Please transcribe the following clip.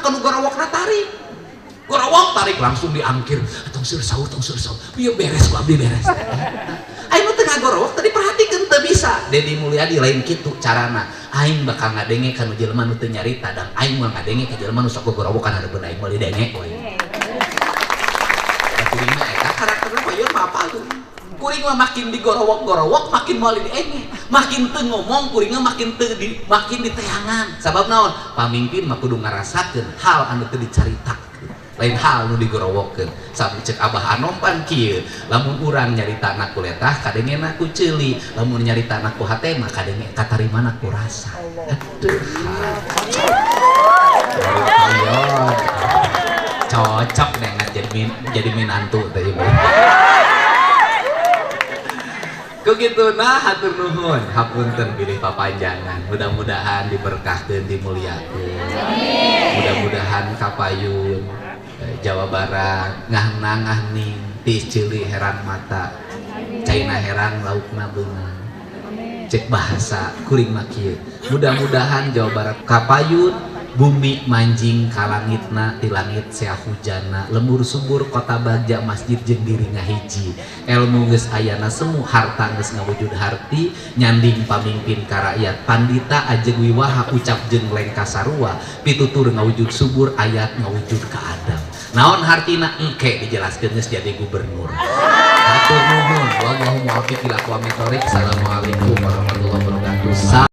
kanu gorowokna tarik. Gorowok tarik langsung diangkir. Tong seur saur, tong seur saur. Ieu beres ku abdi beres. Aing nu teu ngagorowok tadi perhatikeun teu bisa. Dedi Mulyadi lain kitu carana. Aing bakal ngadenge ka nu jelema nu teu nyarita dan aing moal ngadenge ka jelema nu sok gogorowokan hareupeun aing moal didenge ku aing. Kuring mah eta karakterna mah ieu mah apa tuh. Kuring mah makin digorowok-gorowok makin moal didenge. Makin teu ngomong kuring mah makin teu di, makin diteangan. Sabab naon? Pamimpin mah kudu ngarasakeun hal anu teu dicaritakeun. Lain hal nu digorowokkeun. Sabab cek Abah Anom pan kieu, lamun urang nyaritana ku letah kadengena ku ceuli, lamun nyaritana ku hate mah kadenge katarimana ku rasa. Aduh. Cocok dengan jadi minantu teh ibu. Kukitu nah hatur nuhun, hapunten bilih papanjangan. Mudah-mudahan diberkahkeun, dimuliakeun. Mudah-mudahan kapayun Jawa Barat ngahnang ngahning ti ceuli herang mata. Caina herang laukna beunang. Cek bahasa kuring mah kieu. Mudah-mudahan Jawa Barat kapayun bumi manjing kalangitna ti langit sea hujana lembur subur kota bagja masjid jeung diri ngahiji ilmu geus ayana semu harta geus ngawujud harti nyanding pamimpin ka rakyat pandita ajeg wiwaha ucap jeung lengka sarua pitutur ngawujud subur ayat ngawujud ka adam naon hartina engke dijelaskeun geus jadi gubernur. Hatur nuhun wallahu muwaffiq ila aqwamit thoriq. Assalamualaikum warahmatullahi wabarakatuh.